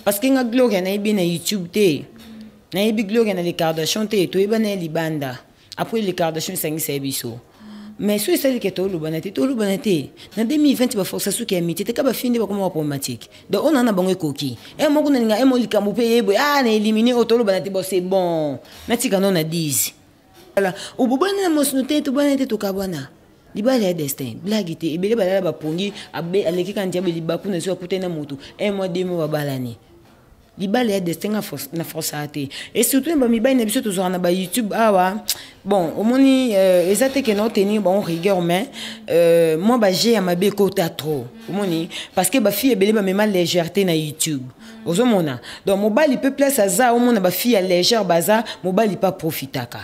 Parce que nga Gloria nayebi na YouTube te, nayebi Gloria na les Kardashian te, toyeba na ye libanda. Après les Kardashian esangisa ye biso, mais so esali ke tolobana te, tolobana te. Na 2020 baforsa suki ya amitié te, ka bafille nde bakoma baproblématique. Donc oyo naa na bango ekoki e moko nalinga e mo likambo mpe yeboye a na élimine oyo tolobana te. Bon, c'est bon, natika no na 10. Voilà, obobani na mosino te, tobana te, tokabwana. Libala ya destin, blague te. Ebele balala bapongi, aleki ka ndiabe libaku na so, akutani na motu, un mois, 2 mois, babalani. Libala ya destin, nga na forçaka te. Et surtout na bamibali na biso tozwaka na bayoutube awa, bon, omoni, eza te ke na otenir bango rigueur, mais mwa baje ya mabe ekota trop, omoni, parce que bafille ebele bamema légèreté na YouTube. Ozomona, donc mobali mpe place aza, omona bafille ya légère baza, mobali mpe aprofitaka.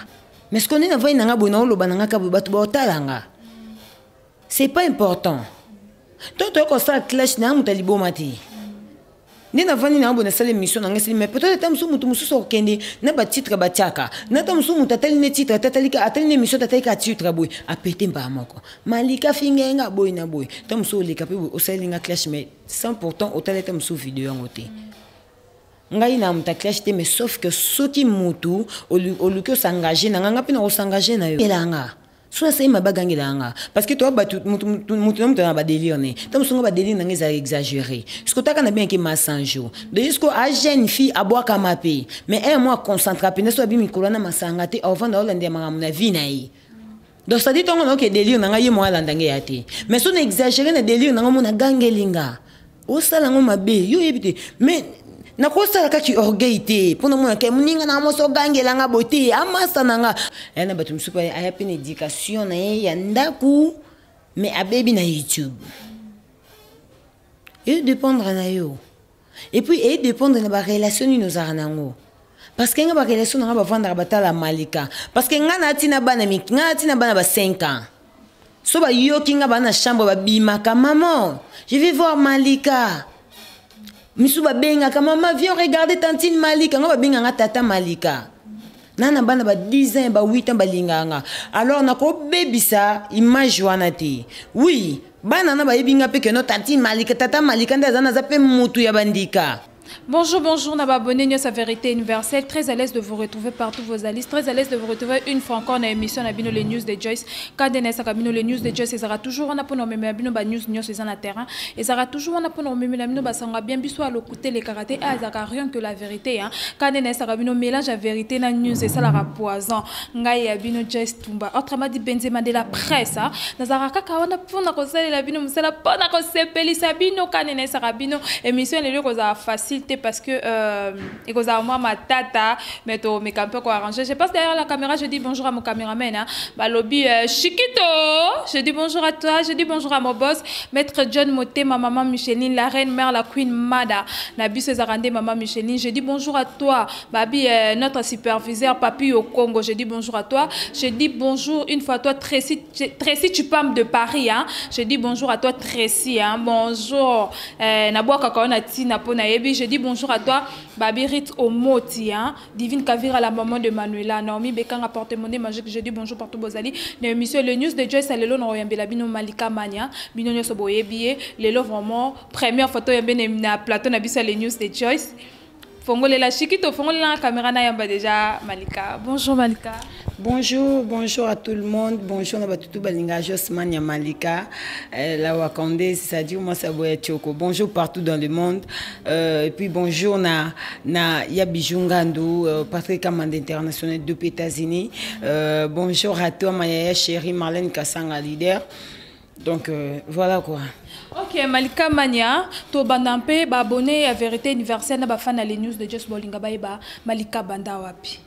Mais ce qu'on est na vai nanga boye, naoloba na nga ka boye, bato baotalanga, c'est pas important. To toyei kosala clash na moto aliboma te. Nde navandi na boye, nasala émission na ngai esali, mais peut-être ata mosusu moto mosusu akokende na batitre batiaka na ata mosusu moto atali ne titre ate, atali ne émission te, atali ka titre boye, apete mbala moko Malika finga nga boye na boye. Ta mosusu oleka mpe boye, osaleli nga clash, mais sans pourtant otali ata mosusu video yango te. Ngai na moto clash te, mais sauf que soki motu oluki osengage na nga, nga mpe na kosengage na yo. Elanga so nasali mabe, agangelaka nga, parce que toya bato, mutu na mutu na badélire ne. Ta mosu nga badélire na nga ezala exagéré, ce otaka na bien ke ma 100 jours. Donc jusqu'au a jeune fille abwakama mpe, mais un mois concentra mpenza so abi mikolo wana masanga te, aovanda, aolandela makambo na vie na ye. Donc c'est à dire ntongo naoke délire na ngai, ye mo alanda ngai ya te, mais so na exagéré na délire na ngai, mona agangeli nga, osala yango mabe, yo oyebi te. Mais nakosala kaki orgueil te mpona mona ke moninga na moso ogangelanga boye te, amasa na nga aya na bato mosusu aya mpe na éducation na ye ya ndako, mais abebi na YouTube. Edépendre na yo et puis edépendre na barelation nini ozalaka nango, parce que nga barelation na nga bavandaka batala Malika, parce que nga naati na bana, nga naati na bana ba 5 ans. So bayoki nga baa na chambre, babimaka: "Maman, je vais voir Malika." Misu babengaka: "Mama, viens regarder tantine Malika." Nga babenganga tata Malika na na bana ba 10 ans, ba 8 ans, balingaka nga. Alors nakobebisa image wana te. Oui, bana na bayebi nga mpe keno tantine Malika, tata Malika nde aza, naza mpe mutu ya bandika. Bonjour, bonjour, na abonné News à Vérité Universelle. Très à l'aise de vous retrouver partout vos alliés. Très à l'aise de vous retrouver une fois encore dans l'émission na bino les News de Joyce. Quand bino les News de Joyce, ezala toujours wana pour nous bino ba news news eza na terrain. Ezala toujours wana pour nous bino ba sanga bien biso à l'écouter les karaté ezaka rien que la vérité hein. Quand bino mélange à vérité na news et ça la poison. Ngai ya bino Joyce Tumba. Autrement dit Benzema de la presse hein. Nazara kaka wana pour na kosalela bino musala pona kosepelisa bino. Quand bino émission lelo kozala facile te, parce que ekozala mwa matata, mais tomeka mpe koarranger. Je passe derrière la caméra, je dis bonjour à mon caméraman hein. Balobi Chiquito, je dis bonjour à toi, je dis bonjour à mon boss maître John Moté, ma maman Micheline, la reine mère, la queen Mada na biso ezalaka nde maman Micheline. Je dis bonjour à toi babi notre superviseur Papi au Congo, je dis bonjour à toi. Je dis bonjour une fois à toi Tracy, Tracy Tupam de Paris hein. Je dis bonjour à toi Tracy hein. Bonjour nabwakaka na ntina mpo nayebi. Je dis bonjour à toi Babirit Omoti hein. Divine Kavira, la maman de Manuela, Naomi Bekanga, porte-monnaie magique, je dis bonjour partout bozali na émission le News de Joyce. Lelo na oyambela bino Malika Mania. Bino nyonso boyebi ye. Lelo vraiment première photo yambe na plateau na biso le News de Joyce. Fongolela Shikito, fongolela na caméra na yamba déjà Malika. Bonjour Malika. Bonjour, bonjour à tout le monde. Bonjour na batutu balinga Josman ya Malika, la Wakande, c'est-à-dire moi Saboya Choco. Bonjour partout dans le monde. Et puis bonjour na ya Bijou Ngandu, Patrick Amanda International depuis États-Unis. Bonjour à toi ma yaya chérie Marlène Kassanga leader. Donc voilà quoi. Ok, Malika Mania, tobanda mpe baabonné ya Vérité Universelle na bafan na les News de Joyce bolinga bayeba Malika banda wapi.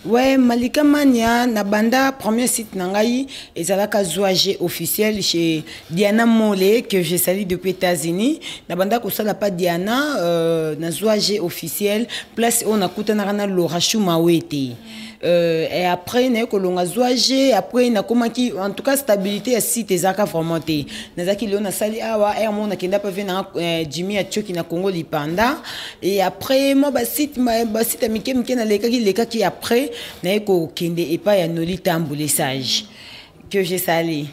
Ouais, Malika Mania, na banda premier site na ngai ezalaka Zouage officiel chez Diana Mole que je salue depuis États-Unis. Na banda kosala pa Diana na Zouage officiel, place oyo nakutanaka na Laura Choumawete. Et après naye kolonga Zouage, après nakomaki, en tout cas stabilité ya site ezalaka vraiment te. Nazalaki lelo nasali awa, air mo nakenda pa ve nanga Jimmy Atioki na Congo Lipanda. Et après moi basite ya mike mike nalekaki lekaki, après naye kokende epai ya Noli Tambu le sage que j'ai sali.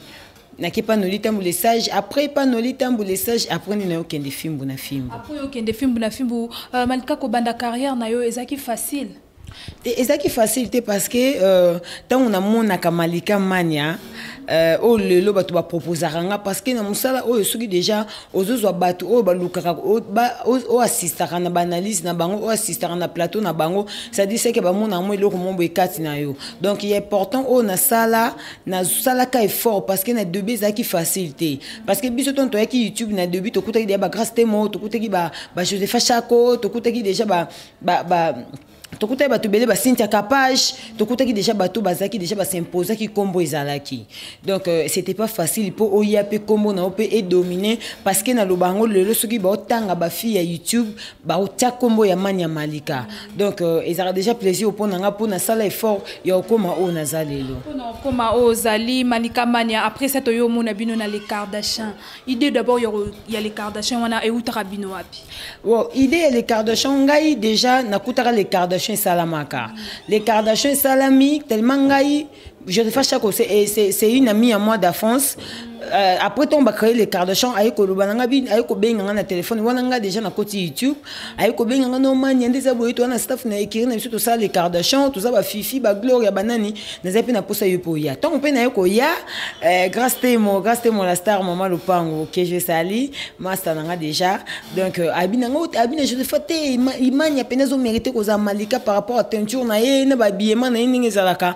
Nake pa Noli Tambu le sage, après pa Noli Tambu le sage, après nde nayokende fimbu na fimbu. Après okende fimbu na fimbu. Malika, kobanda carrière na yo ezalaki facile? Te, ezalaki facile te, parce que ntango namonaka Malika Mania, oyo lelo bato baproposaka nga, parce que na mosala oyo, soki déjà ozozwa bato oyo balukaka, oyo assistaka na baanalyse na bango, oyo assistaka na plateau na bango, c'est-à-dire seke bamonaka mo eloko mo boye kati na yo. Donc ya important oyo nasala, nasalaka effort, parce que na début ezalaki facile te, parce que biso ntongo toyaki YouTube, na début tokutaki deja bagrâce Temo, tokutaki bajosepha Chako, tokutaki déjà ba tokutaki bato ebele, baCynthia Capage, tokutaki déjà bato bazalaki déjà bas'imposaki, nkombo ezalaki. Donc c'était pas facile mpo oya mpe nkombo na yo mpe edomine, parce que naloba yango lelo, soki baotanga bafille ya YouTube, baotia nkombo ya Mani ya Malika. Donc ezalaka déjà plaisir mpo na nga, mpo nasala effort ya okóma oyo naza lelo. Mpona okóma oyo ozali, Malika Mania, après ça toyo omona bino na Les Kardashian. Idée d'abord ya Les Kardashian wana eutaka bino wapi? Bon, idée ya Les Kardashian, ngai déjà nakutaka Les Kardashian esalamaka. Les Kardashian esalami tellement ngai, Josepha Chako, c'est une amie à moi d'enfance. Après ntango bacréer Les Kardashian, aye koloba na nga, aye kobenga nga na telefone wana, nga déjà na koti YouTube, aye kobenga nga: "No Mania, nde eza boye, to wana staff na ekiri na biso, tosala Les Kardashian, toza bafifi, bagloria, banani, nazali mpe na posa yo mpe oya." Ntango mpe naye koya, Grâce Temo, Grâce Temo la star, mama lopango ke je sali master na nga déjà. Donc abi na nga, abi na Josepha te, Imania pene azomérite kozala Malika par rapport à teinture na ye na babiema na ye ndenge ezalaka.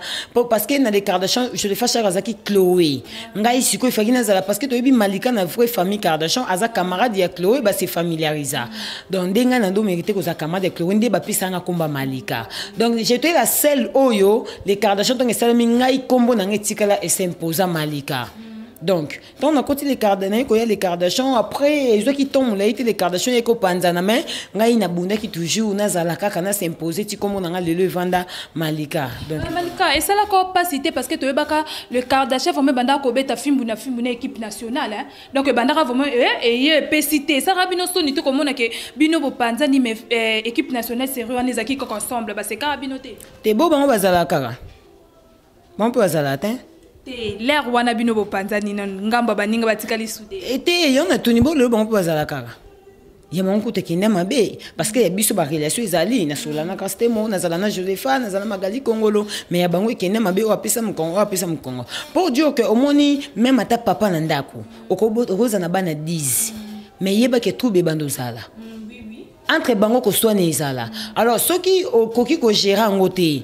Parce que na Les Kardashian, Josepha Char azalaki Chloé, ngai sikoyo efaki nazala, parce que toyebi Malika na vraie famille Kardashian aza camarade ya Chloé, base familiarisa. Donc nde ngai na ndo mérite kozala camarade ya Chloé, nde bapesanga komba Malika. Donc j'étais la seule oyo Les Kardashian ntongo esalemi, ngai kombo na ngai etikala, esimposa Malika. Donc ntango nakoti Les naye koya Les Kardashian, après ezwaki ntongo molai te, Les Kardashian ye kopanzana, mais ngai nabundaki toujours, nazala kaka nasimpose ti kombo na ngai lelo evanda Malika. Donc Malika, esalaka mpasi te, parce que toyebaka Le Kardashian vraiment ebandaka kobeta fimbu na fimbu na équipe nationale, hein? Donc ebandaka vraiment eye epesi te, esalaka bino soni te komona ke bino bopanzani, mais équipe nationale sérieux wana ezalaki kaka ensemble, basekaka bino te? Te, bo bango bazala kaka, bango mpe bazala te. Te, l'heure wana bino bopanzani nanu, ngambo ya baninga batikali sude. Te, yo natuni bo lelo, bango mpe bazala kaka ya bango kuta ekende mabe, parce que ya biso barelation ezali, nasola na Grâce Temo, nazala na Josepha, nazala Magali Kongolo, mais ya bango ekende mabe, oyo apesa mokongo, oyo apesa mokongo. Pour dire que omoni, même ata papa na ndako, okozala na bana 10, mais yebaki trouble ebanda ozala entre bango, koswana ezala. Alors soki okoki kogérer yango te,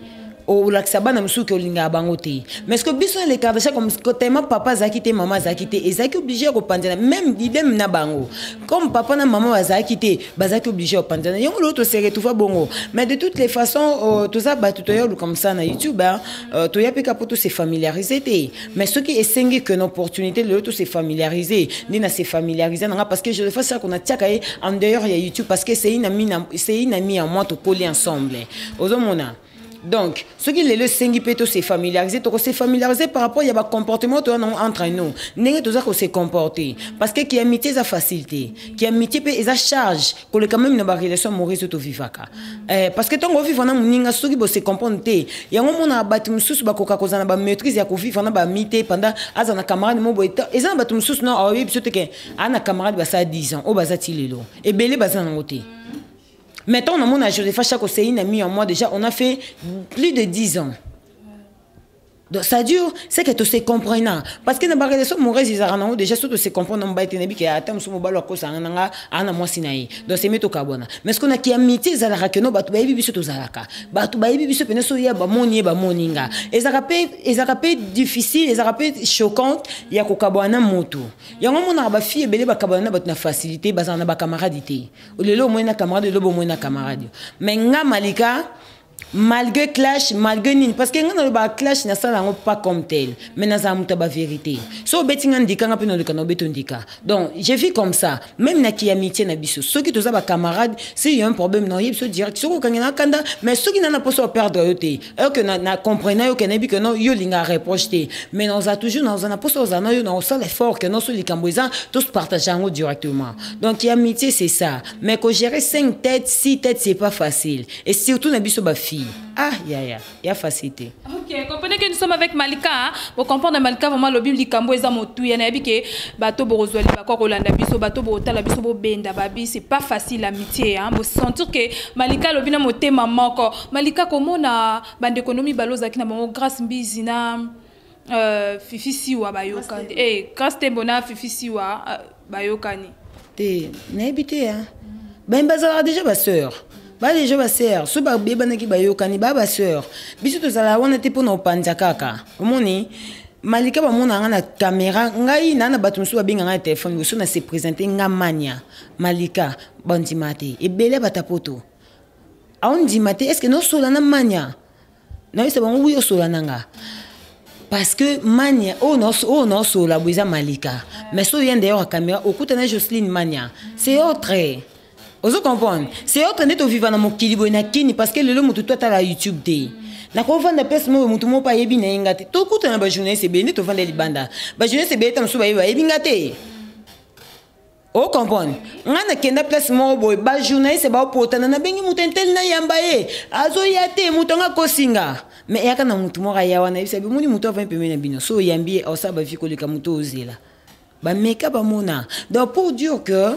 olakisa bana mosusu ke olingaka bango te. Mais ce que biso na Les Kardashian, comme tellement papa azalaki te, mama azalaki te, ezalaki obligé ya kopanzana. Même idem na bango, comme papa na mama bazalaki te, bazalaki obligé ya kopanzana. Yango lelo tose retrouva bongo. Mais de toutes les façons, toza bato toya oluka mosala na YouTube, hein, toya mpe ka mpo tose familiariser te. Mais soki esengi ke na opportunité lelo tose familiariser, nde na se familiariser nanga, parce que je le fais ça qu'on atiaka ye en dehors ya YouTube, parce que c'est une amie, c'est une amie à moi, tokoli ensemble, ozomona. Donc soki lelo esengi mpe tose familiariser, tokose familiariser par rapport ya bacomportement toya nango entre nous, ndenge toza kose comporter, parce que ki amitié eza facile te, ki amitié mpe eza charge koleka même na barelation amoureuse oyo tovivaka, parce que ntango ovivre na moninga, soki bose comprendre te, yango omonaka bato mosusu bakoka kozala na bamaîtrise ya kovivre na bami te. Pendant aza na camarade mo boye, eza na bato mosusu na aoyebi biso te ke aa na camarade basala 10 ans oyo baza ti lelo, ebele baza nango te. Maintenant, on a Josepha Chako, c'est une amie à moi déjà, on a fait plus de 10 ans. Donc ça dure, c'est que tu sais comprendre. Parce que dans la relation amoureuse, ils ont déjà surtout se comprendre, on va être que ata musu mobalo akosa nanga ana mwasi na ye. Donc c'est mieux kabona. Mais ce qu'on a qui amitié ezalaka que no bato bayebi biso tozalaka. Bato bayebi biso pene so ya ba moni ba moninga. Ezalaka pe difficile, ezalaka pe choquante ya kokabwana moto. Yango mona ba fille ebele bakabwana bato na facilité, bazala na ba camarade te. Lelo omoni na camarade, lelo bomoni na camarade. Mais nga Malika, malgré clash, malgré nini, parce que nga naloba clash nasala yango pas comme tel, mais nazala moto ya bavérité. So obeti nga ndika, nga mpe naleka na obeto ndika. Donc je vis comme ça, même na ki amitié na biso, soki toza bacamarade, si y a un problème, na oyebi so direct. Soki okangi na kanda, mais soki na na mposa operdre yo te, oyo na comprendre yo ke nayebi ke no yo olingaka reproche te, mais naoza toujours naoza na mposa ozala na yo, naosala effort ke no so likambo eza, topartage yango directement. Donc amitié, c'est ça. Mais kogérer 5 têtes, 6 têtes, c'est pas facile, et surtout na biso bafille, ah yaya ya facilité. Ok, comprenez. Comprenez que nous sommes avec Malika, hein? Vous comprenez Malika vraiment lobi likambo eza motuya na yebi ke bato bokozwa libakwa kolanda biso, bato botala biso, bobenda babi, c'est pas facile l'amitié, hein? Bo sentir que Malika lobi na motema moko. Malika, komona bandeko no mibale ozalaki na bango, Grâce Mbizi na Fifi Siwa, bayokani, Grâce Tembo na Fifi Siwa, bayokani? Te, nayebi te ya bayembi. Bazalaka déjà basœur, baa déjà basœur. So babebanaki, bayokani, baa basœur. Biso tozalaka wana te mpona kopanza kaka. Omoni Malika, bamona nga na caméra, ngai na bato mosusu babenga ngai na telefone boso na se présente nga mania Malika, bandima te. Ebele bato poto aondima te. Est ce que nosola na mania? Nayebisa bango wi, osola na nga parce que mania oyo naosola boye eza Malika. Mais so oya d'ailleurs ya caméra, okutana Jocelyne Mania, c'est autre. Ozo comprendre, c'est autre. Nde toviva na mokili boye na kini, parce que lelo motu to atala YouTube te. Nakovanda place moko, motu moko mpo ayebi na ye nga te. Tokutana bajournaliste ebele, nde tovanda libanda, bajournaliste ebele ta mosusu bayebi, bayebi nga te. Ocomprendre, nga nakenda place moko boye, bajournaliste baopotana, nabengi moto intele, nayamba ye, azoya te. Moto anga akosinga, mais eyaka na motu moko aya wana, yebisa bimoni moto avandi pembeni na bino. So oyambi ye, osala bavi koleka moto ozela bameka bamona. Donc pour dire que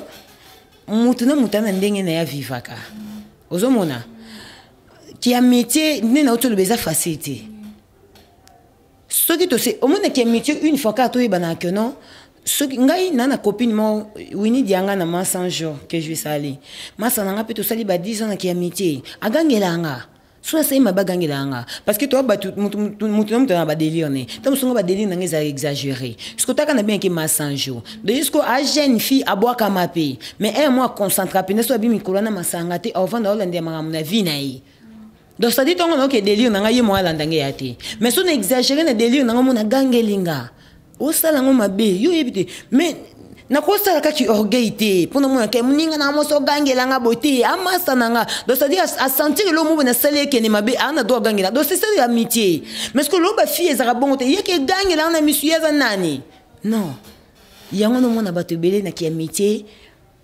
motu na motu ana ndenge na ye avivaka. Ozomona ki amitié nde na otoloba eza facile te. Soki tose omonaki amitié une fois kaka, toyebanaka ke non. Soki ngai na copine moko, Wini Dianga, na ma 100 jours que je sali masa na nga mpe, tosali ba 10 ans na ki amitié, agangela nga. So asali mabe, agangela nga, parce que toa bato, mutu na mutu na badélire ne. Ntango mosu nga badélire na nga ezala exagéré. Soki otaka na bengaki ma 100 jours, donc jusqu'au a jeune fille abwakama mpe, mais un mois aconcentra mpenza. So abi mikolo wana masanga te, aovanda, aolandela makambo na vie na ye. Donc c'est à dire ntongo naoke délire na ngai, ye mo alanda ngai ya te. Mais so na exagéré na délire na ngai, mona agangeli nga, osala yango mabe, yo oyebi te. Mais nakosala kaki orgueil te mpona monaka moninga na moso ogangelanga boye te, amasa na nga. Donc c'est à dire asentir eloko moko nasali ekende mabe, aa na droit agangela. Donc c'est ça l'amitié. Mais ce que loba fille ezalaka bongo te, yeke egangelanga na misu, ye aza nani? Non, yango nomona bato ebele na ki amitié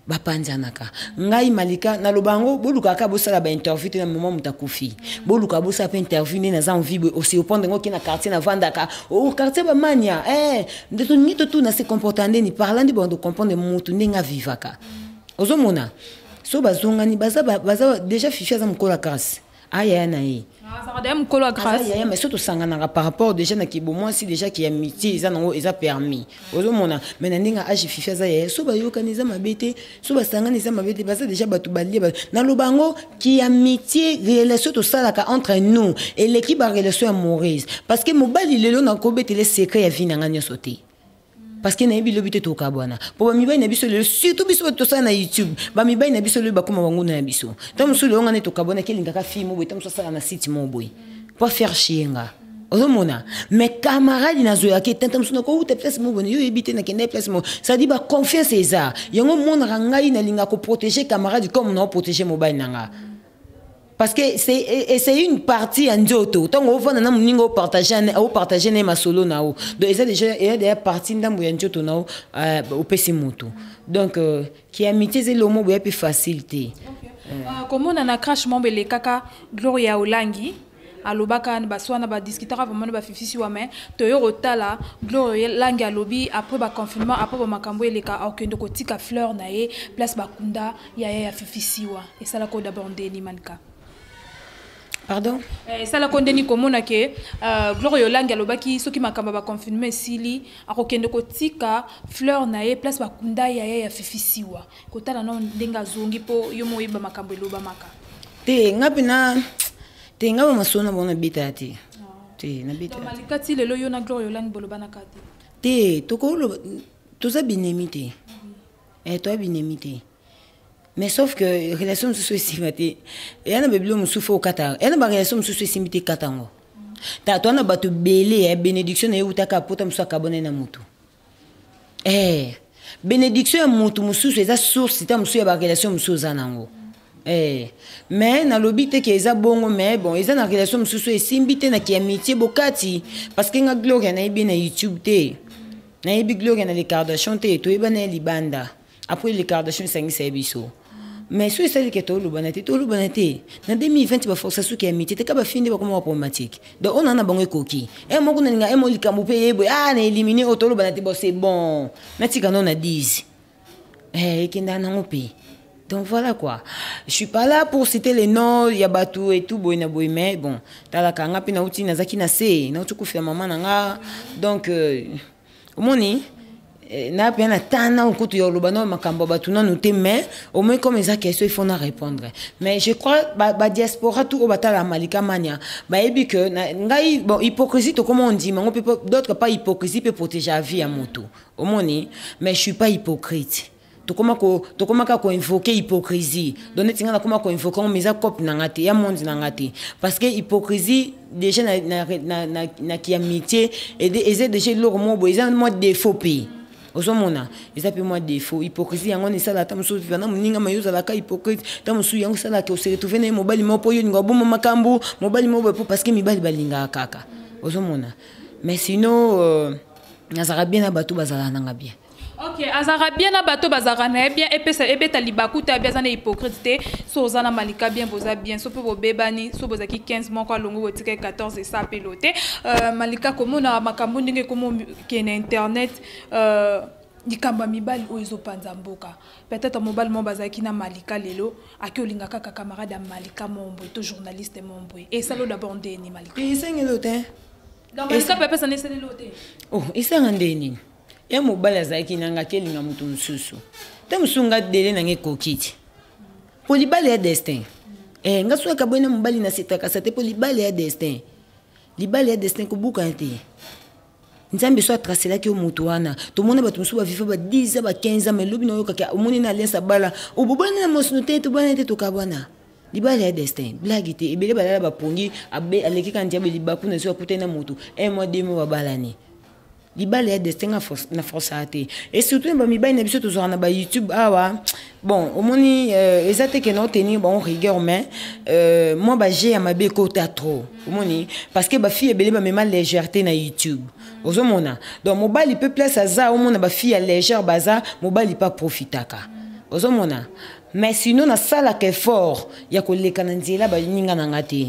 bapanzanaka. Ngai Malika naloba yango, bolukaka bosala bainterview te na moma moto akufi. Boluka bosala mpe interview nde naza envie boye, osurprendre ngo. Oke na quartier navandaka, o quartier bamania, nde toningi totuna se comporta ndeni parla, nde bando comprendre motu ndenge avivaka. Ozomona so bazongani, baza déjà. Fifi aza mokolo ya Grâce, ayaya na ye. Azalaka mokolo ya Grâce. Yaya, mais so tosanganaka par rapport déjà na kibo mwasi, déjà ki amitié eza nango, eza permis. Ozomona, mais na ndenge age, Fifi aza yaya. So bayokani, eza mabe te. So basangani, eza mabe te. Baza déjà bato balie. Naloba yango, ki amitié, relation tosalaka entre nous eleki barelation amoureuse, parce que mobali lelo nakobetele secret ya vie na nga nyonso te, parce que nayebi lobi te tokabwana. Mpo bamibali na biso lelo, surtout biso bato tosala na YouTube, bamibali na biso lelo bakóma banguna na biso. Ntango mosusu lelo nga nde tokabwanaki, elingaka fille mo boye, ntango mosusu asala na site mo boye po faire chier nga. Ozomona, mais camarade nazoyaki tanta mosusu, nakouta place mo boye, yo oyebi te nakende place mo. C'est-à-dire baconfiance eza yango. Monaka ngai nalingaka koprotéger camarade comme naoprotéger mobali na nga, parce que c'est une partie ya nzoto. Ntango ovanda na moninga, opartage na ye masolo na yo, donc eza déjà, eza déjà partie ndambo ya nzoto na yo, opesi moto. Donc ki amitié eza eloko moko boya mpe facile te. Komona na crash mombe elekaka, Gloria Olangi alobaka baswana, badiscutaka vraiment na bafifisi wa. Mais toyo kotala Gloria Olangi alobi après baconfinement, après bamakambo eleka, akokende kotika fleur na ye place bakunda yaya ya Fifisiwa. Esalaka d'abord ndeni, Malika? Pardon? Esalaka ndeni komona ke Gloria Olangi alobaki soki makambo ya baconfinement esili, akokende kotika fleur na ye place bakunda yaya ya Fifisiwa. Kotala nao ndenge azongi, mpo yo mo oyeba makambo elobamaka. Te, nga mpena te, nga bamasolo na bango nabetaka te, te, nabetaka te. Malika, ti lelo yo na Gloria Olangi bolobanaka te? Te, tokoloba, toza binemi te. Toza binemi te, mais sauf que relation mosusu esimba te. Eya na babilo mosusu fo okata, eya na barelation mosusu esimbi te, kata yango. Ta toa na bato ebele ya bénédiction na ye eutaka pota mosusu, akabona ye na motu. Bénédiction ya motu mosusu eza source ta mosusu ya barelation mosusu oza nango. Mais nalobi te ke eza bongo, mais bon, eza na relation mosusu esimbi te na ki amitié bokati, parce que nga Gloria nayebi na YouTube te, nayebi Gloria na les Kardashian te. Toyebana ye libanda, après les Kardashian esangisa ye biso. Mais soki esali ke tolobana te, tolobana te. Na 2020 baforce suki ya amitié te, ka bafille nde bakoma baproblématique. Donc oyo naa na bango ekoki e moko nalinga e mo likambo mpe yeboye a na élimine oyo tolobana te. Bon, c'est bon, natika no na 10 ekendaka nango mpe. Donc voilà quoi, je suis pas là pour citer les noms ya bato et tout boye na boye, mais bon, talaka nga mpe nauti, nazalaki na se, nauti kufela mama na nga. Donc omoni na mpe na tana okutu ya oloba na makambo ya bato nanu te, mais au moins comme eza question, il faut na répondre. Mais je crois badiaspora tout oyo batala Malika Mania bayebi que ngai, bon, hypocrisie tokoma ondima yango mpe d'autre part hypocrisie mpe protéger la vie ya moto, omoni. Mais je suis pas hypocrite. Tokoma kaka koinvoke hypocrisie. Donc neti nga nakoma koinvoke yango, mais eza cope na nga te, ya monde na nga te, parce que hypocrisie déjà na kiamitié eza déjà eloko moko boye, eza mwa défaut mpe. Ozomona eza mpe mwa défaut, hypocrisie. Yango wana esala ata mosusu vana moninga ma yo ozalaka hypocrite, ta mosusu yango esalaka ose retrouve na ye mobali moko mpo yo olinga oboma makambo mobali moko boye, mpo parce que mibali balingaka kaka, ozomona. Mais sinon nazalaka bien na bato, bazalaka nanga bien. Ok, azalaka bien na bato, bazalaka na ye bien. Epesa ebeta libaku te, abi aza na hypocrite te. So oza na Malika bien, boza bien. So mpe bobebani, so bozalaki 15, moko alongo, botika 14, esa pelo te. Malika, komona makambo ndenge ekomokende internet, likambo ya mibali oyo ezopanza mboka, peut-être mobali moko bazalaki na Malika, lelo aki olinga kaka camarade ya Malika momboye to journaliste momboye, esala d'abord ndeni, Malika? Esengeli te. Donc Malika mpe apesa na esaleli te? Oh, esanga nde nini? Ya mobali azalaki nanga, akelinga moto mosusu te, mosusu nga dele nanga ekoki ti mpo libala ya destin. Nga soki akaboyi na mobali, nasetakasa te, mpo libala ya destin, libala ya destin kobukana te. Nzambe so atracelaki yo moto wana. Tomona bato mosusu baviva ba 10 ans, ba 15 ans, mais lobi na oyokaki omoni na alliance abala, obobana na mosino te, tobana te, tokabwana. Libala ya destin, blague te. Ebele balala bapongi, aleki kaka ndiabe libaku na so akutani na moto, un mois, 2 mois, babalani. Libala ya destin, nga na forçaka te. Et surtout na bamibali na biso tozwaka na bayoutube awa, bon, omoni eza te ke na otenir bango rigueur, mais mwa baje ya mabe ekota trop, omoni, parce que bafille ebele bamema légèreté na YouTube, ozomona. Donc mobali mpe place aza, omona bafille ya légère baza, mobali mpe aprofitaka, ozomona. Mais sinon nasalaka effort ya koleka na nzela baninga na nga te.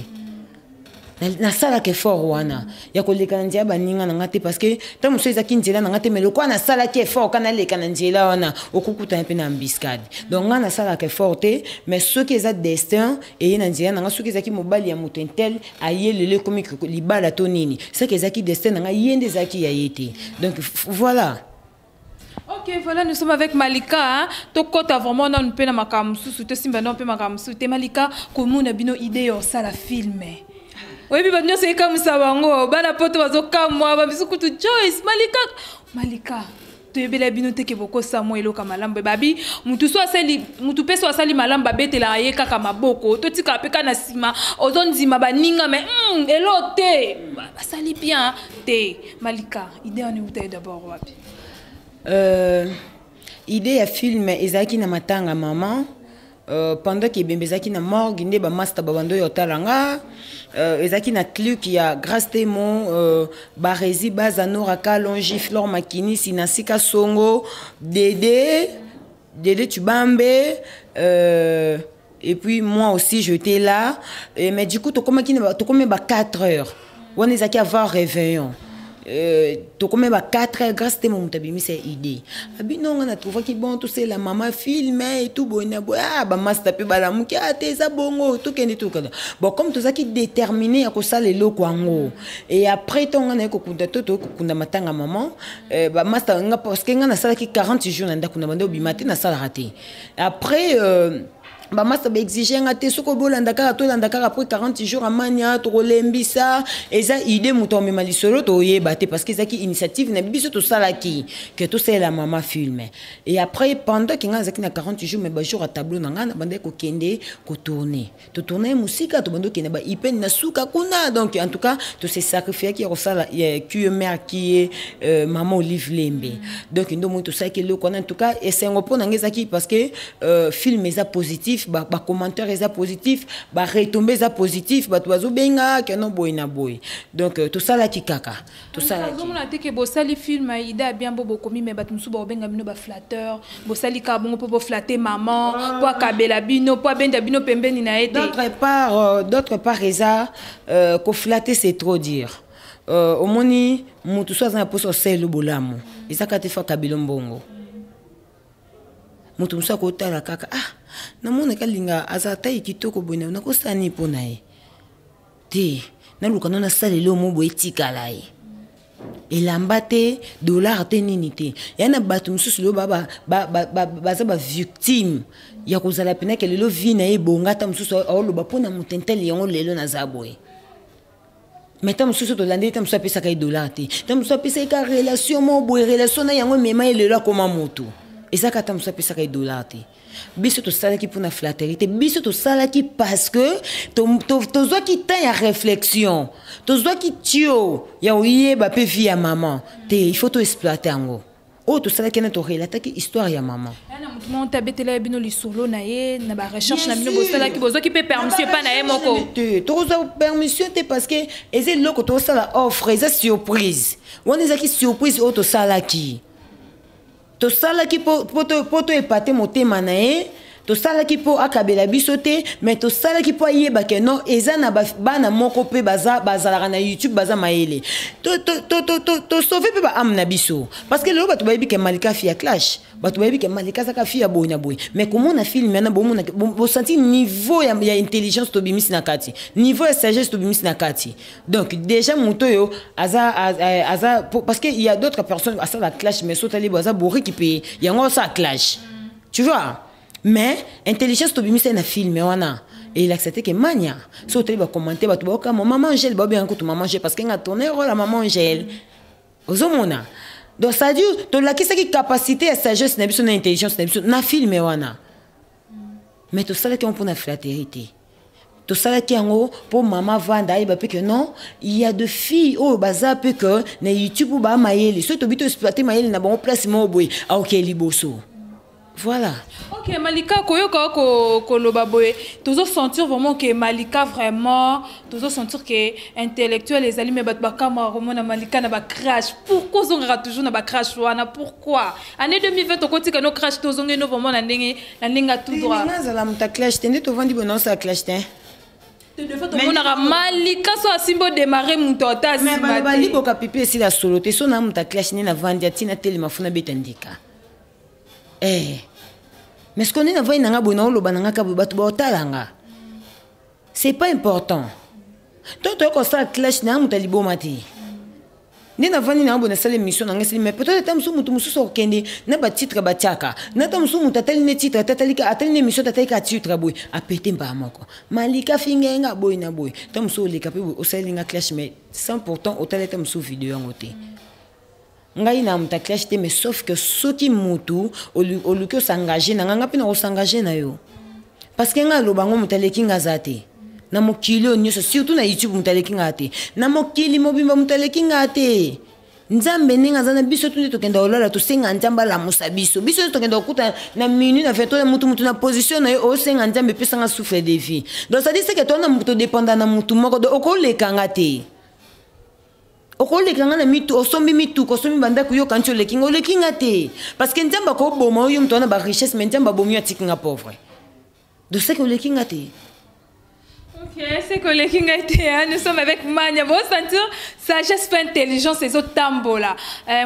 Nasalaka effort wana ya koleka na nzela baninga na nga te, parce que ntango mosusu ezalaki nzela na nga te, mais lokola nasalaki effort ka naleka na nzela wana, okokutana mpe na embuscade. Donc nga nasalaka effort te, mais soki eza destin eye na nzela na nga, soki ezalaki mobali ya moto un tel aye lelo, ekomi libala to nini, soki ezalaki destin na nga, ye nde ezalaki ya ye te. Donc voilà. Ok, voilà, nous sommes avec Malika. Hein. Tokota vraiment dans mpe na makambo mosusu, tosimba no mpe makambo mosusu te. Malika, komona bino idée ya osala film, oyebi bato nyonso ekamwisa bango, bana poto bazokamwa, bamisu kutu Joyce Malika. Malika, toyebela bino te ke bokosa mwa eloko ya malamu. Babi mutu so asali, mutu mpe so asali malamu, babetelaka ye kaka maboko, totikaka mpe kaka na nsima. Ozondima baninga me elo te basali bien te. Malika, idée wana euta ye d'abord wapi? Idée ya film ezalaki na matanga mama, pendant ke ebembe ezalaki na morgue, nde bamaster babando oyo otala nga, ezalaki na clique ya Grâce Temo, Barezi Baza, Nora Kalongi, Flore Makinisi, Nasika Songo, Dede Dede Tubambe, et puis moi aussi j'étais là. Et, mais du coup tokomaki tokomi ba 4 heures wana, ezalaki avant réveillon, tokomi ba 4 heures, Grâce te moto abimisa idée, abi nonga na trouvaki bon tosala mama film et tout boye na boye. Ah, bamaster mpe balamuki, ah te, eza bongo, tokende, tokende. Bon, comme tozalaki déterminé ya kosala eloko yango, et après ntongo nga naye kokunda to toye kokunda matanga mama, bamaster nga, parce que nga nasalaki 40 jours na ndako na bande obima te, nasalaka te. Après bamasta baexige nga te, soki obolanda kaka, tolanda kaka. Après 40 jours amania tokolembisa, eza idée moto amema lisolo, toyeba te, parce que ezalaki initiative na biso, tosalaki ke tosalela mama film. Et après, pendant ke ngai nazalaki na 40 jours, mais bajour ya tableau na ngai, na bandaki kokende kotourne, totourne mosika, tobandi kokende baipene na suka kuna. Donc en tout cas tose sacrifiaki ya kosala qmr qui est mama Olive Lembe. Donc nde omoi tosalaki eloko wana. En tout cas esengo mpo na ngai ezalaki parce que film eza positif. Positif, bacommentaire eza positif, baretombées eza positif, bato bazobenga keno boye na boye. Donc tosalaki kaka, tosalaki. Ozomona te ke bosali film ida bien, bo bokomi, mais bato mosusu bakobenga bino baflatteur, bosali kaka bongo mpo boflatter mama, mpo akabela bino, mpo abenda bino pembeni na ye te? D'autre part eza koflatter, c'est trop dire. Omoni motu so aza na mposa osaleli bolamu, eza kaka te fa kabila mbongo. Moto mosusu akotala kaka: "Ah, namonaka alinga, aza tai kitoko boye, nakosala nini mpo na ye te? Naluka no nasalela omo boye." Etikala ye elamba te, dollar te, nini te. Ya na bato mosusu lelo baza bavictime ya kozala penake lelo vie na ye ebonga, ata mosusu aoloba mpo na moto intele yango lelo naza boye. Mais ta mosusu tolandeli, ta mosusu apesaka ye dollar te, ta mosusu apesaki ka relation mo boye, relation na yango emema ye lelo akoma motu. Ezaka ata mosusu apesaka ye dollar te. Biso tosalaki mpona flatterie te. Biso tosalaki parce que tozwaki temps ya réflexion, tozwaki tio ya koyeba mpe vie ya mama te. Il faut toexploiter yango. Oyo tosalaki na torelataki histoire ya mama. Na motu moko te abetela ye bino lisolo na ye? Na barecherche na bino bosalaki, bozwaki mpe permission epa na ye moko? Te, tokozwa permission te, parce que eza eloko tozosala offre, eza surprise. Wana ezalaki surprise oyo tosalaki mpo toepate motema na ye. Tosalaki mpo akabela biso te, mais tosalaki mpo ayeba ke non, eza na bana moko mpe bazalaka na YouTube, baza mayele. Tosauve mpe baâme na biso, parce que lelo bato bayebi ke Malika fille ya clash, bato bayebi ke Malika azaka fille ya boye na boye. Mais komona film wana, bomona, bosanti niveau ya intelligence tobimisi na kati, niveau ya sagesse tobimisi na kati. Donc déjà moto oyo aza, parce que il y a d'autres personnes asala clash, mais sotali bo aza boriki mpe yango asala clash, tu vois. Mais intelligence tobimisi na film wana elakisa te ke mania. So otali bacommentaire, bato baokama mama Angele, baobenga kutu mama Angele parce que nga tourne rôle ya mama Angele. Ozomona, donc c'est à dire tolakisaki capacité ya sagesse na biso na intelligence na biso na film wana. Mais tosalaki yango mpona flatterie te. Tosalaki yango mpo mama vanda ayeba mpe ke non, il y a de filles oyo baza mpe ke na YouTube oyo baa mayele. Soki tobi toexploiter mayele na bango place moko boye, aokee liboso. Voilà. Ok, Malika, koyoka koloba boye, tozosentir vraiment ke Malika, vraiment tozosentir ke intellectuel ezali. Mais bato bakamaka komona Malika na baclash. Pourquoi ozongaka toujours na baclash wana? Pourquoi année 2020 tokotika no clash, tozongi no vraiment na ndenge ya tout droit? Nazala moto ya clash te. Nde tovandi boye, naosala clash te. Tomonaka Malika so asimbi odémarre moto ata asima. Baliboka pipi esila solo te. So na moto ya clash nde navandi atina telema funa beta ndika. Mais ce qu'on est na vai nanga boye, naoloba nanga ka boye, bato baotala nga, c'est pas important. To toyei kosala clash na moto ya liboma te. Nde navandi nanga boye, nasala émission nanga, esali. Mais peut-être ata mosusu moto mosusu akokende na batitre batiaka na ta mosusu, moto atali ne titre, atali ne émission, atali ka titre boye, apete mbaa moko: "Malika fingenga boye na boye." Ta mosusu oleka mpe boye, osaleli nga clash, mais sans pourtant otali ata mosusu video yango te. Ngai na moto clash te, mais sauf que soki motu oluki osengage na ngai, nga mpe na kosengage na yo, parce que ngai aloba ngo, moto aleki nga aza te na mokili oyo nyonso, surtout na YouTube. Moto aleki nga te na mokili mobimba, moto aleki nga te. Nzambe ndenge aza na biso tu, nde tokenda kolala, tosenga Nzambe alamusa biso. Biso nyonso tokenda kokuta na minuit na 20, mutu mutu na position na ye, osenga Nzambe epesanga souffle de vie. Donc c'est à dire que tona todépenda na mutu moko. Donc okolekanga te, okoleka nga na mitu, osombi mituka, osombi bandako, yoka nti oleki nga, oleki nga te, parce que Nzambe akoboma oyo moto wana barichesse, mais Nzambe abomi yo, atiki nga pauvre. Donc c'est que oleki nga te. Ok, c'est que les Kinga. Nous sommes avec Mania. Bon, sentir sagesse pe intelligence ezotambola.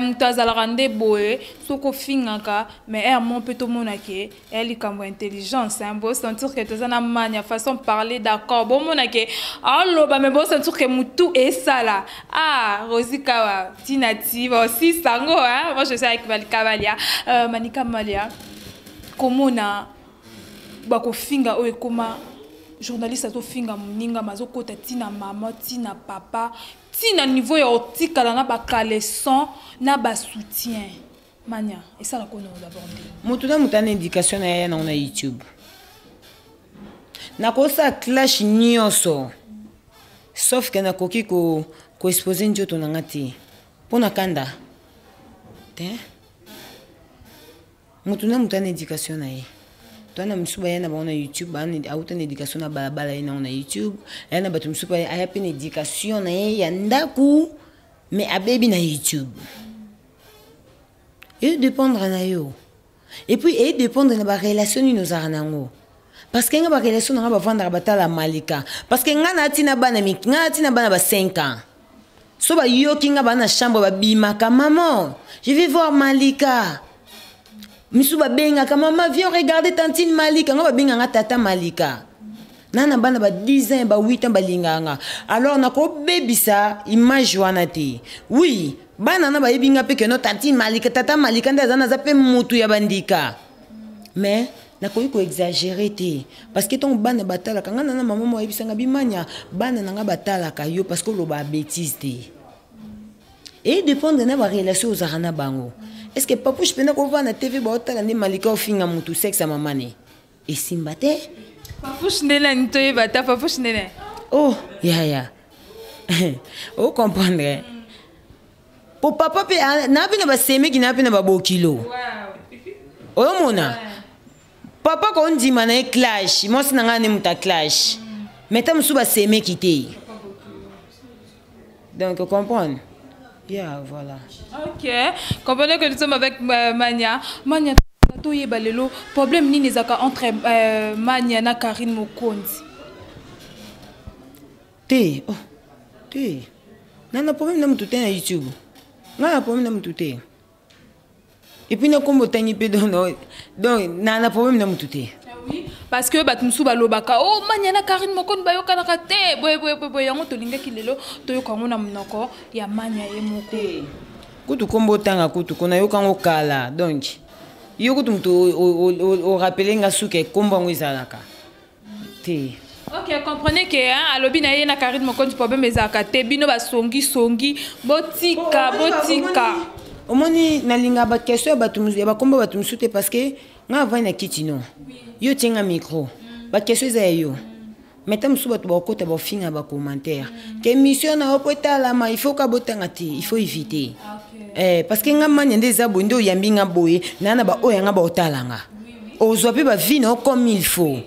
Moto azalaka nde boye soki ofingaka, mais ere mo mpe tomona ke eya likambo ya intelligence, hein. Bosentir ke toza na Mania, façon parler, d'accord, bomona ke aoloba, mais bosentir ke motu esala. Ah, Rosi Kawa tina ti bosisa yango, hein. Moi, je suis avec Malika Malia, Manika Malia. Komona bakofinga oyo ekoma journaliste azofinga moninga, azokota ntina mama, ntina papa, ntina niveau ya otikala na bacaleçon na basoutien, Mania, esalaka ono d'abord nde? Motu na motu ana indication na ye nango na YouTube. Nakosala clash nyonso, sauf ke nakoki koexpose nzoto na nga te mpo na kanda te. Motu na motu ana indication na ye. Toa na mosusu baya na bango na YouTube, auta na éducation na balabala, ye nango na YouTube. Aya na bato mosusu aya mpe na éducation na ye ya ndako, mais abebi na YouTube. Edépendre na yo, et puis edépendre na barelation nini ozalaka nango, parce que nga barelation na nga, bavandaka batala Malika, parce que nga naati na bana, nga naati na bana ba 5 ans. So bayoki nga baa na chambre, babimaka: "Maman, je vais voir Malika." Misu babengaka: "Mama, viens regarder tantine Malika." Nga babenganga tata Malika. Na bana ba 10 ans, ba 8 ans, balingaka nga. Alors nakobebisa image wana te. Oui, bana na bayebi nga mpe keno tantine Malika, tata Malika nde aza. Naza mpe mutu ya bandika, mais nakoki koexagérer te, parce que ntongo bana batalaka nga, nana mama mo ayebisanga bimanya, bana na nga batalaka yo parce que oloba bétise te. Edépendre na barelation ozalaka na bango. Est ce que Papouche mpena kovanda na TV, baotala nde Malika ofinga mutu sexe ya mama ne, esimba te. Papouche nde nani? Toyeba ta Papouche nde nani? Oh yaya, ocomprendre po papa mpe naa mpe na basemeki, naa mpe na babokilo. Oyomona papa kondima na ye clash, mwasi na ngai nde moto aclash, mais ta mosusu basemeki te. Donc comprendre, yeah, voilà. Ok, comprenez que nous sommes avec Mania. Mania, toyeba lelo problème nini ezalaka entre Mania na Karine Mokonzi? Te, oh, te, na na problème na motu te na YouTube. Ngai na problème na motu te. Et puis na kombo otangi mpe, donc na problème na motu te. Ah oui, parce que bato mosusu balobaka: "O oh, Mania na Karine Mokonzi bayokanaka te." Boye boye boye boye, yango tolingaki lelo toyoka yango na monoko ya Mania ye moko. Kutu kombo otanga, kutu ko nayokango kala. Donc yo kutu moto orappeler nga suka ekombo yango ezalaka te. Ok, comprenez que hein, alobi na ye na Karine Mokonzi problème ezalaka te. Bino basongisongi, botika, botika. Omoni, nalinga baquestion ya bato ya bakombo bato mosusu te, parce que nga avandi na kiti no, yo tienga micro, baquestion eza ya yo. Mais ta mosusu bato bakokota, bafinga, bacommentaire ke mission na yo po etalama, il faut ka botanga te, il faut éviter. Eh, parce que nga Mania nde eza boye, nde oyambi nga boye, naa na baoyo yanga baotalanga, ozwa mpe bavie na yo comme il faut.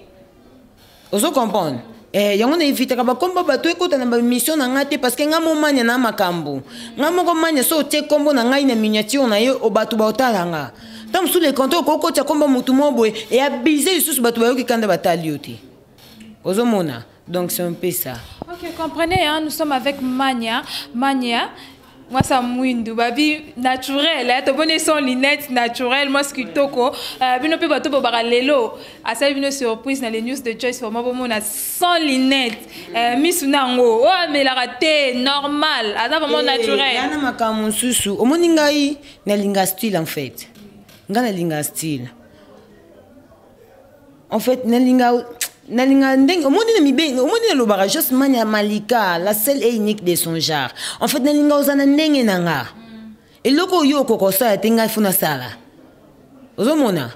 Ozo comprendre? Eh, yango na évitaka bakombo bato ekota na bamission na ngai te, parce que nga mo Mania na makambo nga moko Mania. So otie kombo na ngai na miniature na ye, o bato baotala nga. Ta mosusu le contraire, okokotia kombo motu mo boye, eabize lisusu, bato bayoki kanda, batali yo te. Ozomona? Donc c'est un peu ça. Ok, comprenez, hein, nous sommes avec Mania. Mania, moi ça mwindu babi naturel, hein, toboni sans lunettes, naturel, moi ce kitoko. Bino pe bato bobaka lelo asali bino surprise na les news de Joyce, vraiment bomona sans lunettes, misu nango oyo amelaka te, normal, aza vraiment naturel. Yana makambo mosusu, omoni, ngai nalinga style. En fait ngai nalinga style. En fait nalinga ndenge omoni na mibe, omoni nalobaka Jos Mania Malika, la seule et unique de son genre. En fait nalinga oza na ndenge na nga. Eloko oyo okoka osala te, ngai fo nasala. Ozomona,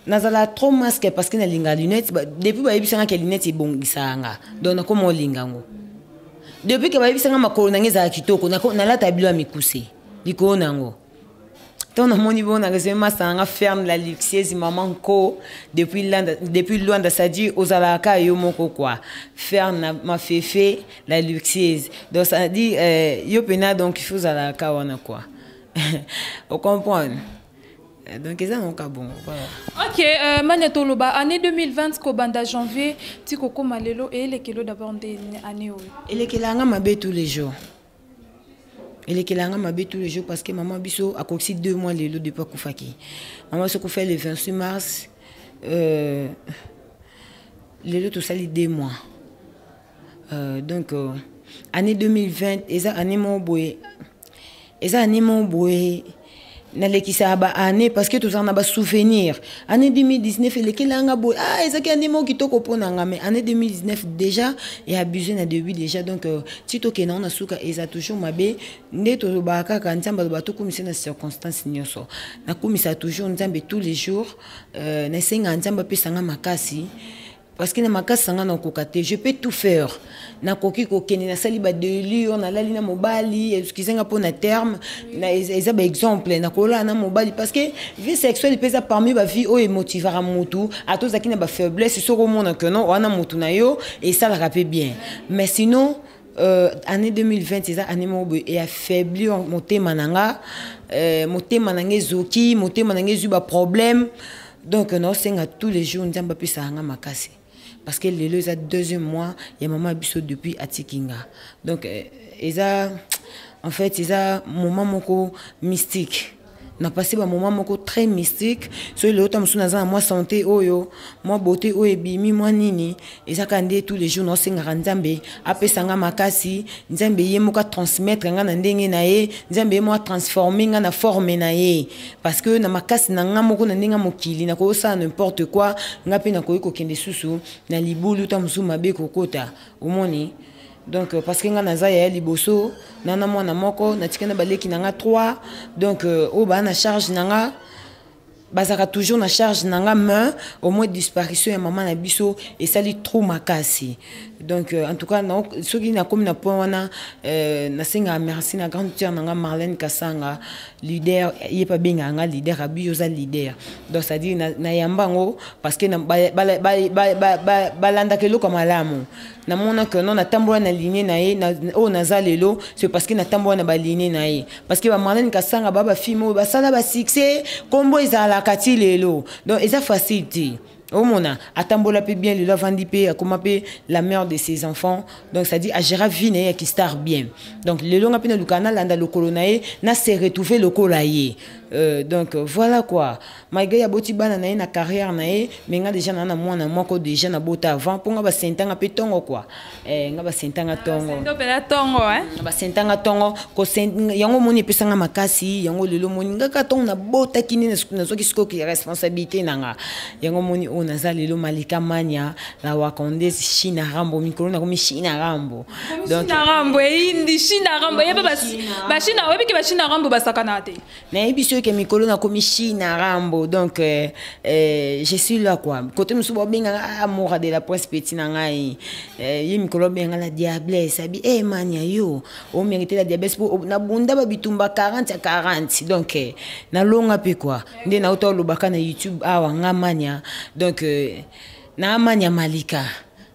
nazala trop masque parce que nalinga lunette. Depuis bayebisanga ke lunette ebongisaka nga, donc nakoma olinga yango. Depuis ke bayebisanga makolo na nga ezala kitoko, nalata bilo ya mikuse likolo na yango. Ntango namoni bongo, reseme masa nanga Ferne la luxieuse, mama nko depuis Luanda, depuis Luanda, c'est-à-dire ozalaka yo moko quoi. Ferne ma fefe la luxieuse, donc ça dit yo pena, donc il faut ozalaka wana quoi, ocomprendre? Donc eza nango ka bongo, voilà. Ok, Mania, toloba année 2020, kobanda janvier ti kokóma lelo, eyelekelo d'abord nde année oyo? Elekelanga mabe tous les jours, elekelanga mabe tous les jours, parce que mama biso akokisi 2 mois lelo depuis akufaki. Mama biso akufa le 26 mars, lelo tosali 2 mois. Donc année 2020 eza année moko boye, eza année moko boye nalekisaka baannée, parce que tozala na basouvenir. Année 2019 elekelanga boye, ah, ezalaki année moko kitoko mpo na nga, mais année 2019 déjà eabuse na début déjà. Donc ti tokende ngo na suka, eza toujours mabe. Nde tolobaka kaka Nzambe aloba tokumisa na circonstance nyonso. Nakumisa toujours Nzambe tous les jours, nasengaka Nzambe apesanga makasi. Parce que na makasi na nga nakoka te. Je peux tout faire. Nakoki kokende, nasali badelure, nalali na mobali, excuse nga mpo na terme, eza baexemple, nakolala na mobali parce que vie sexuelle mpe eza parmi bavie oyo emotivaka motu, ata ozalaki na bafaiblesse, soki omona que non, wana motu na yo esalaka mpe bien. Mais sinon année 2020 eza année moko boye eaffaiblir motema na nga, motema na nga ezoki, motema na nga ezwi baproblème. Donc naosenga tous les jours Nzambe apesaka nga makasi, parce que lelo eza deuxième mois ya mama biso depuis atiki nga. Donc eza, en fait, eza moment moko mystique, na passé bamoment moko très mystique. Soki lelo ta mosusu naza na mwa santé oyo, mwa beauté oyo ebimi, mwa nini, ezaka nde tous les jours naosengaka Nzambe apesa nga makasi, Nzambe ye moko atransmettre nga na ndenge na ye, Nzambe ye moko atransforme nga na forme na ye, parce que na makasi na nga moko, na ndenge ya mokili, nakosala n'importe quoi. Nga mpe nakoki kokende susu na libulu, ta mosusu mabe kokota, omoni. Donc parce que nga naza yaya liboso na mwana moko, natika na baleki na nga 3. Donc oyo baa na charge na nga, bazalaka toujours na charge na nga, mais au moins disparition ya mama na biso esali trop makasi. Donc en tout cas, soki nakomi na point wana, nasengaka merci na grande sœur na nga Marlène Kasanga, leader. Ye mpe abengaka nga leader, abi oza leader. Donc c'est à dire nayamba yango parce que balandaka eloko ya malamu. Namona que non, natambola na ligne na ye. Oyo naza lelo, c'est parce que natambola na baligne na ye, parce que bamarlène Kasanga baa bafilme oyo basala basuccès, nkombo ezalaka ti lelo. Donc eza facile te. Omona atambola mpe bien, lelo avandi mpe, akoma mpe la mère de ses enfants. Donc c'est à dire agéra vie na ye ya kistar bien. Donc lelo nga mpe nalukaka nalanda lokolo na ye, na se retrouver lokola ye. Donc voilà quoi, malgré aboti bana na ye na carrière na ye, mais nga déjà na mwana moko déjà nabota avant, mpo nga basentanga mpe ntongo quoi. Nga basentanga ntongo. Mpena ntongo. Basentanga ntongo, yango omoni epesanga makasi. Yango lelo omoni nga kaka ntongo nabotaki nde nazwaki sikoyo responsabilité na nga. Yango omoni oyo naza lelo, Malika Mania la Wakandaise, China Rambo. Mikolo nakomi China Rambo. Donc China Rambo eyindi, China Rambo yeba bachina, oyebiki bachina Rambo basakana te. Nayebi soki mikolo nakomi China Rambo. Donc je suis là quoi. Côté mosusu babenganga Amoura de la Presse, petit na ngai, ye mikolo abenga la diablesse, abi e mania, yo omérite la diablesse po nabunda babitumba 40 ya 40. Donc nalonga mpe quoi, nde nauta olobaka na YouTube awa, nga Mania. Donc na Mania Malika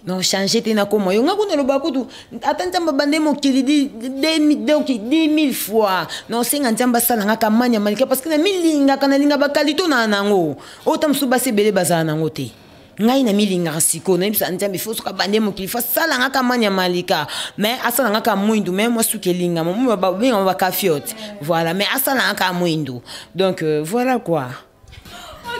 non change te, nakoma yo. Nga kuna loba kutu, ata Nzambe abande mokili donc 10 000 fois, naosenga Nzambe asala nga kamanya Malika, parce que namilingaka, nalinga bakalito na nango oyo ta mosusu basi ebele bazala nango te. Ngai namilingaka. Sikoyo nayebisa Nzambe, fo soki abande mokili, fo asala nga kamanya Malika, mais asala nga ka mwindu, mais mwa suki elingama, bengama bakafiote, voilà, mais asala nga ka mwindu. Donc voilà quoi.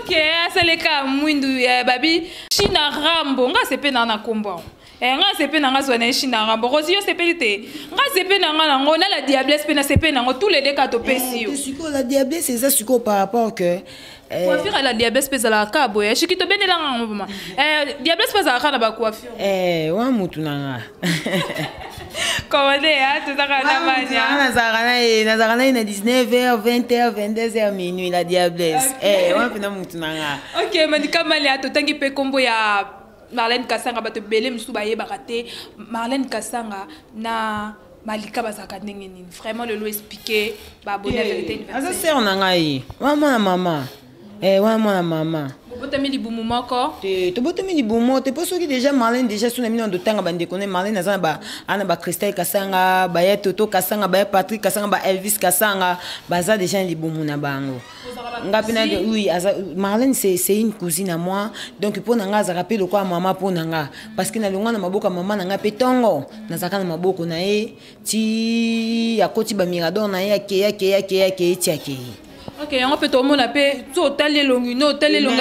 Ok, asaleka mwindu. Babi China Rambo, nga sepe na na kombo, nga sepe na nga zwa na China Rambo. Rosi, yo sepeli te? Nga sepe na nga nango na la diablesse mpe na sepe nango, tous les deux ka topesi yo. Sikoyo la diablesse eza sikoyo par rapport que Coiffure ya la diablesse mpe ezalaka ka boye, shiki tobendelanga yango vraimen. Diablesse mpe azalaka na bacoiffure. Wa mutu na nga. Komande ya tozaka na mania. Nazalaka na ye na 19h, 20h, 22h, minuit, la diablesse. Wana mpena mutu na nga. Ok, Malika Mania, totangi mpe nkombo ya Marlène Kasanga, bato ebele mosusu bayebaka te Marlène Kasanga na Malika bazalaka ndenge nini. Vraiment lelo expliquer baabonné ya Vérité. Aza sœur na ngai, wana mwana mama, wana mwana mama. Bobotami libumu moko? Te, tobotami libumu te, mpo soki déjà Marlène, déjà so na bino totanga bandeko ne Marlène aza na ana bacristel Kasanga, baya Toto Kasanga, baya Patrick Kasanga, ba Elvis Kasanga, baza déjà na libumu na bango. Nga mpe na, oui, aza Marlène, c'est une cousine à moi. Donc mpo na nga azalaka mpe lokola mama mpo na nga, parce que nalongwa na maboko ya mama na nga mpe ntongo, nazalaka na maboko na ye ti akoti bamirador na ye, akei, akei, akei, akei ti akei. Ok, yango mpe tomona mpe so otali elongi no, otali elongi,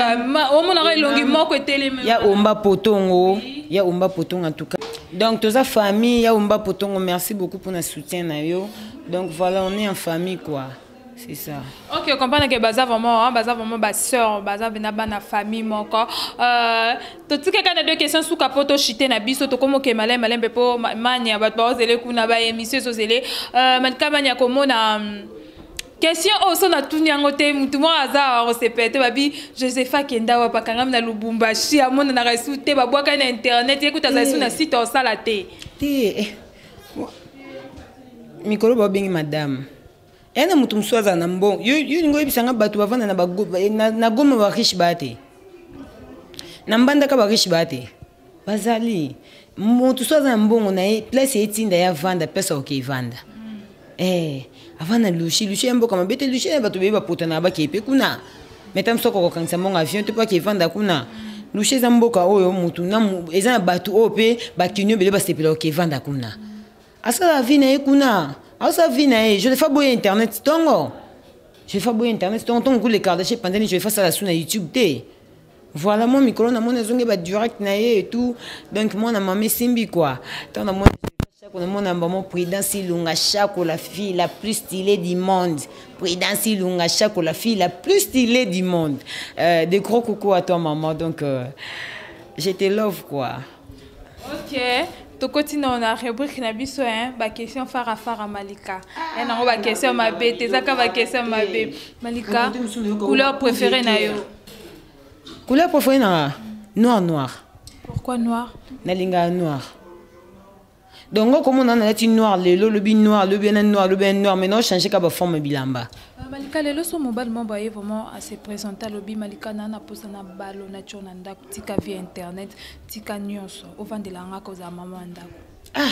omonaka elongi moko etelemi. Ya Omba Potongo, ya Omba Potongo, en tout cas donc toza famille ya Omba Potongo. Merci beaucoup pour na soutien na yo. Donc voilà, on est en famille quoi, c'est ça. Ok, comprendre que baza vraiment, hein, baza vraiment basœur, baza vena bana famille moko. Totikaka na deux questions suka po toshite na biso, tokoma oke malembe malembe mpo mania bato baozele kuna, baémission ezozele. Malika Mania, komona Question oyo so natuni yango te, mutu moko aza awa kosepela te. Babi Josepha akenda wapi? Akangami na Lubumbashi, amonanaka esu te, babwakani na internet, ye kuta azali su na site osala te. Te, mikolo babengi madame eya na moto mosusu azala na mbongo. Yo lingi oyebisanga bato bavanda na Goma bariche baya te, na Mbandaka bariche baya te? Bazali. Moto so aza na mbongo na ye, place etinda ye avanda, place akoki evanda. Avanda lushi lushi ya mboka mabe te, lushi ya bato beye bapotana, bakei mpe kuna. Mais ta mosu akokokangisa mbongo avion te mpo ake evanda kuna. Lushi eza mboka oyo motu eza na bato oyo mpe bakini ebele basepela oke evanda kuna. Asala vie na ye kuna, asala vie na ye. Je fa boye internet ntongo, je fa boye internet ntongo ntongo kule Kardashian epandani. Je fa sala su na YouTube te. Voilà, moi mikolo namoni azongi ba direct na ye et tout. Donc mwana mama esimbi quoi. Ntango namoni Chako, namona bango Prudence Ilunga Chako, la fille la plus stylée du monde. Prudence Ilunga Chako, la fille la plus stylée du monde. Des gros coucou à toi maman. Donc je te love quoi. Ok, tokoti na rubrique na biso, hein, ba question fara fara Malika. Ah, nango ba question mabe te, ezaka ba question mabe. Malika, couleur préférée na yo? Couleur préférée na noir, noir. Pourquoi noir? Nalinga noir. Donc okomona nalati noir lelo, lobi noir, lobi na noir, lobi na noir, mais non, changer ka ba forme bilamba. Malika, lelo so mobali mo baye vraiment à se présenter, lobi Malika na na posa na balo na tio na ndako, tika via internet, tika nyonso, ovandela nga koza mama ndako. Ah,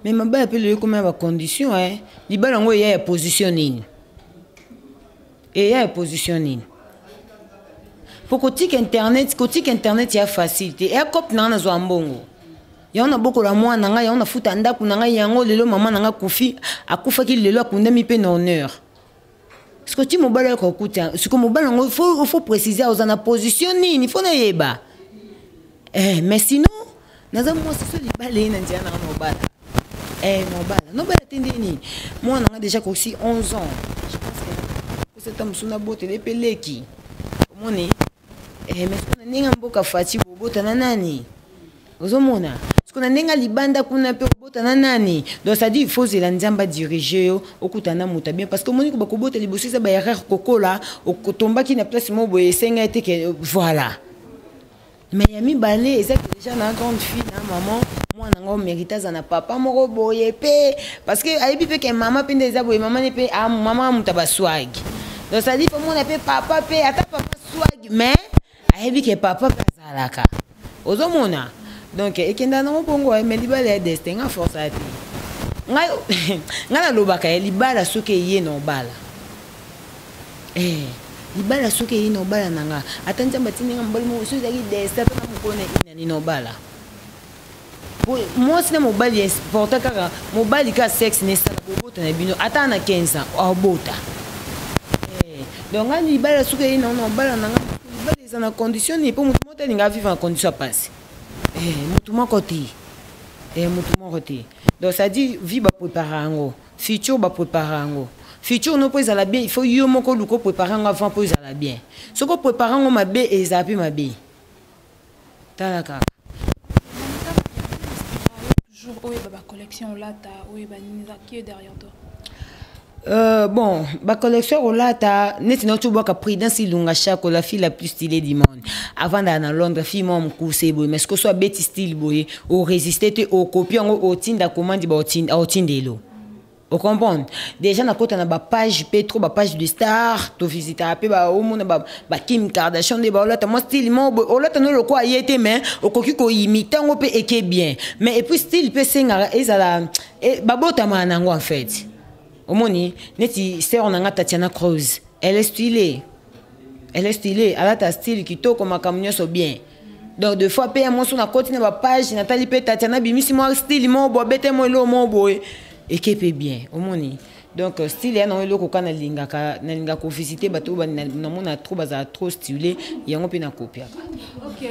mais mabala pe lelo koma ba condition, hein. Libala ngo ya position nini? E ya position nini? Po kotika internet, kotika internet ya facile te. Ya cop na na zwa mbongo. Yango nabokola mwana na ngai, yango nafuta ndako na ngai, yango lelo mama na ngai akufi, akufaki lelo, akundami mpe na honneur. Siko ti mobali oyo kokuta, siko mobali yango faut préciser oza na position nini, faut nayeba. Mais sinon naza mwasi so libala ye na nzela na nga mobala. Mobala nobala te nde nini? Mwana na nga déjà kosi 11 ans. Je pense que koseta mosu na botele mpe leki. Omoni? Mais siko na ndenge mboka Fati bobota na nani? Ozomona? Siko na ndenge libanda kuna mpe obota na nani? Donc ça dit il faut zela Nzambe diriger yo okutana na moto bien, parce que omoni ko bakobota liboso eza ba erreur kokola, okotombaki na place moko boye esenga ete ke voilà. Mais ya mibale eza ke déjà na grande fille na maman, mwana ngo mérite aza na papa moko boye pe, parce que ayebi pe ke mama pe nde eza boye, mama ne pe, ah, mama moto ba swag. Donc ça dit faut mona pe papa pe, ata papa swag, mais ayebi ke papa pe azalaka. Ozomona? Donc ekenda nango bongo, mais libala ya destin nga force ate. Ngai ngai nalobaka ya libala soki eye na obala. Libala soki eye na obala na nga. Ata Nzambe atindi nga mobali moko soki ezalaki destin ata na mokolo na inani na obala. Mwasi na mobali importa kaka mobali ka sexe ne sala bobota na bino ata na 15 ans obota. Donc nga libala soki eye na obala na nga, libala eza na condition ni po moto moko te alinga vivre en condition ya pasi. Moto moko te. Moto moko te. Donc ça dit vie ba préparer yango, futur ba préparer yango. Futur no po ezala bien, il faut yo moko luko préparer yango avant po ezala bien. Soko préparer yango mabe ezala pe mabe. Tala kaka. Toujours oyo ba collection olata, oyo ba nini, qui est derrière toi? Bon, ba collection olata, neti na tubwaka Prudence Ilunga Chako, la fille la plus stylée du monde. Avant d'aller na Londres, fille moi mkuse boye, mais ce que soit beti style boye, au résister te, au copier ngo, au tinda commande ba au tinda, au tindelo. Vous comprenez? Déjà na kota na ba page petro, ba page de star, to visiter pe ba omona ba Kim Kardashian de ba olata moi style mo boye, olata no lokwa yete, mais okoki ko imiter ngo pe eke bien. Mais et puis style pe senga ezala, e, ba bota ma nango en fait. Omoni neti sœur na nga Tatiana Cruz, elle est stylée. Elle est stylée, elle a ta style kitoko makambo nyonso bien. Donc deux fois pe moi na koti na ba page Nathalie pe Tatiana bimisi moi style mo bo bete mo lo mo boye et pe bien. Omoni donc style ya na eloko kana lingaka na linga ko visiter bato ba na mona trop baza trop stylé yango pe na kopiaka. OK,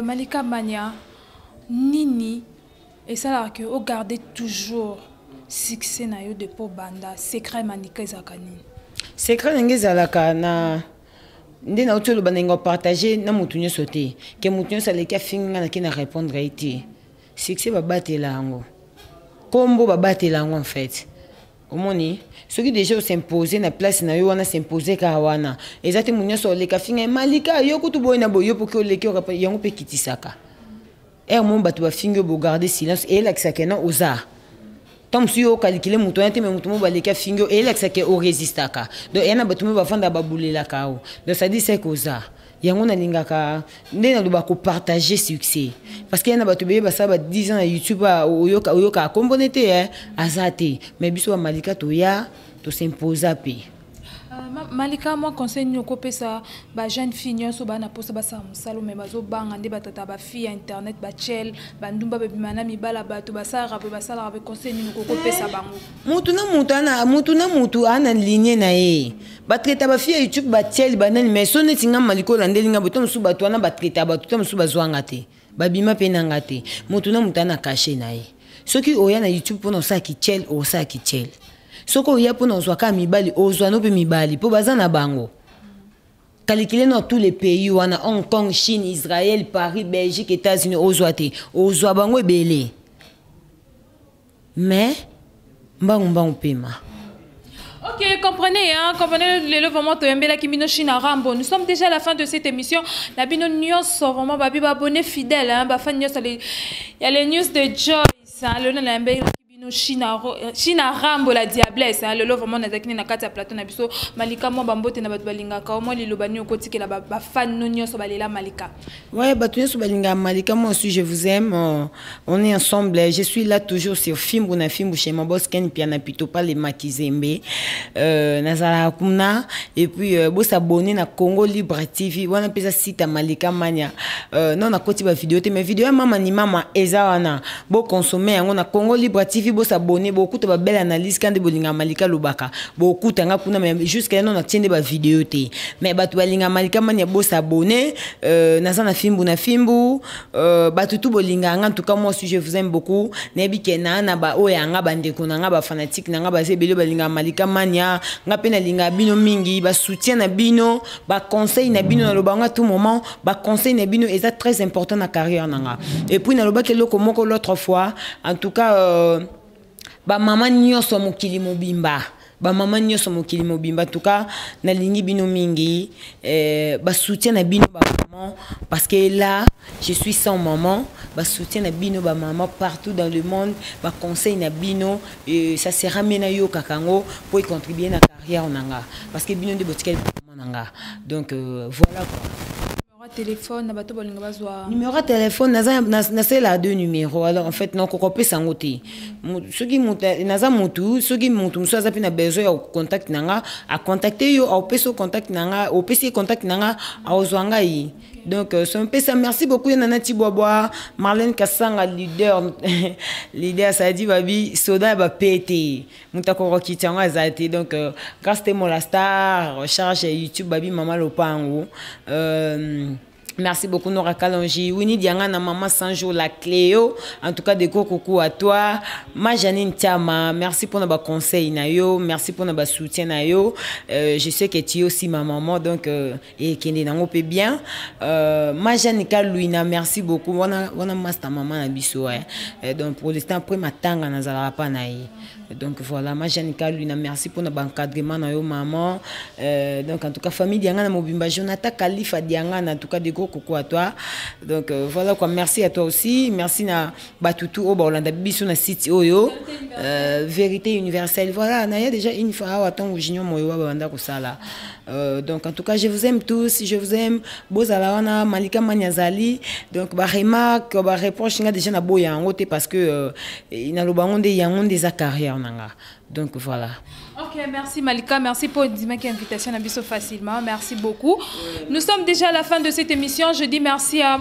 Malika Mania nini et ça que o garder toujours succès na yo de po banda secret Malika ezaka nini? Secret na ngezalaka na nde na otolo bana ngo partager na mutu nyonso te ke mutu nyonso aleki afingi nga na ke na répondre ye te. Succès babatela yango, kombo babatela yango en fait. Omoni soki déjà osimpose na place na yo wana, s'impose kaka wana. Eza te moto nyonso oleka finga ye, Malika yo kutu boye na boye, yo poki oleki yango mpe ekitisaka ere mo bato bafingi yo. Bogarde silence, eyelakisaka na oza ntango mosusu yo okalikile moto wana te, me moto mo baleki afingi yo, eyelakisaka oresistaka. Donc eya na bato mo bafandaka babulelaka yo, donc ça dit c'est koza yango. Nalingaka nde naloba kopartage succès, parce que ya na bato ebele basala ba 10 ans na YouTube, oyoka oyokaka kombone te, aza te. Mais biso bamalika toya tosimposa mpe. Malika, mwa conseil nini okopesa bajeune fille nyonso baa na mposa basala mosala, me bazobanga nde batata bafille ya internet, bachel, bandumba, babima na mibala, bato basalaka mpe basalaka mpe? Conseil nini okokopesa bango? Mutu na mutu ana mutu na mutu ana ligne na ye. Batraita bafille ya YouTube, batieli banani, mais so neti nga Malika olandeli nga boye, to mosusu bato wana batraita bato, to mosusu bazwanga te, babima mpe nanga te. Mutu na mutu ana cachet na ye. Soki oya na YouTube mpona osala kichel, osala kichel. Soki oya mpona ozwa kaka mibali, ozwa no mpe mibali, mpo baza na bango. Calcule na tous les pays wana, Hong Kong, Chine, Israël, Paris, Belgique, États-Unis, ozwa te, ozwa bango ebele, mais mbangu mbangu pema. Ok, comprenez, hein, comprenez le vraiment toyembelaki bino China Rambo. Nous sommes déjà à la fin de cette émission. Na bino nyonso vraiment babi abonné fidèle, hein, ba fan nyonso, il y a les news de Joyce, hein, le na yembelaki bino China Rambo la diablesse, hein, lelo vraiment nazaki na kati ya plateau na biso Malika. Mwa bambote na bato balingaka, mwa liloba nini okotikela ba, ba fan no nyonso balela Malika? Ouais, bato nyonso balingaka Malika, moi aussi je vous aime. On est ensemble. Je suis là toujours sur Fimbu na Fimbu chez mon boss Ken Piana Pito pas les Makizembe. Nazala kuna et puis bo s'abonner na Congo Libre TV. Wana pesa site ya Malika Mania. Non na koti ba vidéo te, mais vidéo ya mama ni mama eza wana. Bo consommer yango na Congo Libre TV, bo s'abonner, bo kuta ba belle analyse kande bolinga Malika lobaka. Bo kuta nga kuna, mais jusqu'à non na tiende ba vidéo te. Mais bato balinga Malika Mania, bo s'abonner. Naza na Fimbu na Fimbu. Bato tu bolinga nga, en tout cas moi aussi je vous aime beaucoup. Nayebi ke na ba oyo ya nga bandeko na nga, bafanatique na nga baza ebele balingaka Malika Mania. Nga mpe nalingaka bino mingi. Basoutien na bino, baconseil na bino, naloba nga tout moment, baconseil na bino eza très important na carrière na nga. Et puis nalobaki eloko moko l'autre fois, en tout cas bamama nyonso mokili mobimba, bamama nyonso mokili mobimba, en tout cas nalingi bino mingi. Basoutien na bino bamama, parce que là je suis sans maman. Basoutien na bino bamama partout dans le monde, baconseil na bino, ça sera me nayokaka yango mpo econtribue na carrière na nga, parce que bino nde botikali mama na nga. Donc voilà quoi. Numéro téléphone na bato balinga bazwa? Numéro ya téléphone, naza nasalela deux numéros. Alors en fait nakoka kopesa yango te. Soki naza motu, soki motu mosusu aza mpe na besoin ya contact na nga, acontacte yo, aopesa yo contact na nga, opesi ye contact na nga, aozwa ngai. Donc so mpesa. Merci beaucoup ye nana Tibwabwa, Marlène Kasanga, leader, leader, ça dit babi soda ya bapete, moto akokokita yango aza te. Donc grâce te mola star recharge ya YouTube, babi mama lopango. Merci beaucoup Nora Kalonji, Winnie Diangana, Maman 100 jours, la Cléo. En tout cas, des gros coucou à toi. Ma Janine Tiama, merci pour nos conseils na yo, merci pour nos soutien na yo. Je sais que tu es aussi ma maman, donc et kende nango pe bien. Ma Janika Luina, merci beaucoup. Wana wana master maman na biso ouais. Donc pour l'instant après matanga nazala pa na ye. Donc voilà, ma Janika Luina, merci pour notre encadrement na yo maman. Donc en tout cas famille Diangana mobimba, Jonathan Khalifa Diangana, en tout cas des gros coucou à toi. Donc voilà quoi, merci à toi aussi, merci na batutu o ba biso na site oyo Vérité universelle. Voilà, na ya déjà une fois awa tango Junior Moyo ba banda kosala. Donc en tout cas je vous aime tous, je vous aime. Bozala wana Malika Manyazali. Donc ba remarque, ba reproche nga déjà na boya yango te, parce que naloba ngo nde yango nde eza carrière na nga. Donc voilà. Ok, merci Malika, merci pour une invitation à biso facilement, merci beaucoup. Nous sommes déjà à la fin de cette émission. Je dis merci à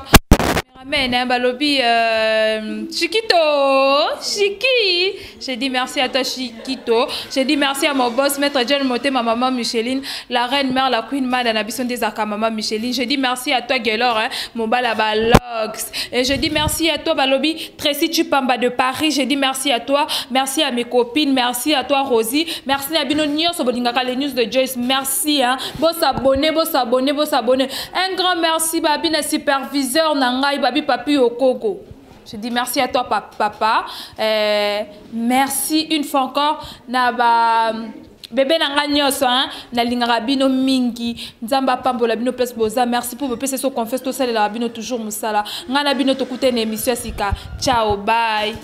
Amen, hein, Balobi, Chiquito, Chiki. J'ai dit merci à toi, Chiquito. J'ai dit merci à mon boss, Maître John Moté, ma maman Micheline, la reine mère, la queen madame Nabison des maman Micheline. J'ai dit merci à toi, Gaylor, hein, mon balabalox. Et je dis merci à toi, Balobi, Tracy Chupamba de Paris. J'ai dit merci à toi. Merci à mes copines. Merci à toi, Rosie. Merci à bino nyonso bolingaka les news de Joyce. Merci, hein. Bo s'abonner, bo s'abonner, bo s'abonner. Un grand merci, Babi, na superviseur, na ngai, Babi Papi Okoko. Je dis merci à toi, papa. Merci une fois encore. Na ba bébé na nga nyonso, hein, nalingaka bino mingi. Nzambe apambola bino place boza. Merci pour bopesa so confiance, tosalelaka bino toujours mosala. Ngai na bino tokute na émission ya sika. Ciao, bye.